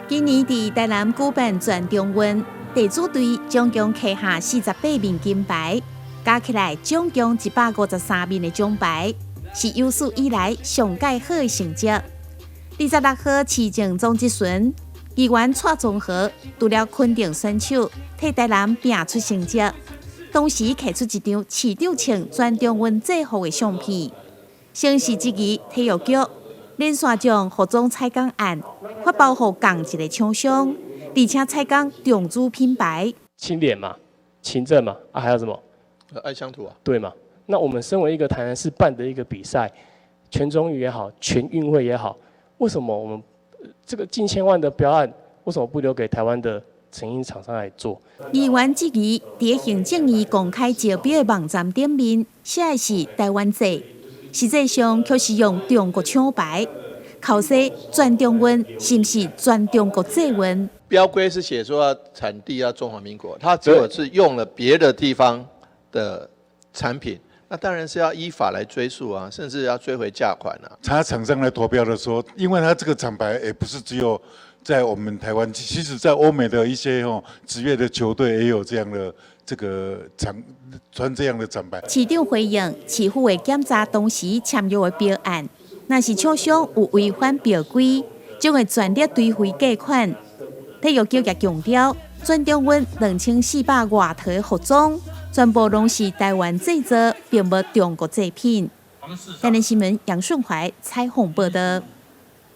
今年佇台南舉辦全中運，地主隊總共挈下48面金牌，加起來總共153面的獎牌，是有史以來上蓋好的成績。26號市政總質詢議員蔡宗和除了肯定選手替台南拼出成績，同時揢出一張市長穿全中運制服的相片。城市質疑體育局連線將服裝採購案發包予仝一个廠商，而且採購中資品牌。清廉嘛，勤政嘛，啊，還有什麼？愛鄉土啊。對嘛？那我們身為一個台南市辦的一個比賽，全中運也好，全運會也好，為什麼我們這個近千萬的標案，為什麼不留給台灣的成衣廠商來做？議員質疑，佇行政院公開招標的網站頂面寫的是台灣製，實際上卻是用中國廠牌。考說全中運是毋是全中國製運？標規是寫說產地要中華民國，他如果是用了別的地方的產品，那當然是要依法來追溯啊，甚至要追回價款啊。他廠商來投標的時候，因為他這個廠牌也不是只有在我們台灣，其實在歐美的一些哦職業的球隊也有這樣的這個廠穿這樣的廠牌。市長回應，市府會檢查當時簽約的標案，若是廠商有違反標規，將會全額追回價款。體育局也強調，全中運2400外套的服裝，全部攏是台灣製造，並無中國製品。台南新聞楊順懷採訪報道。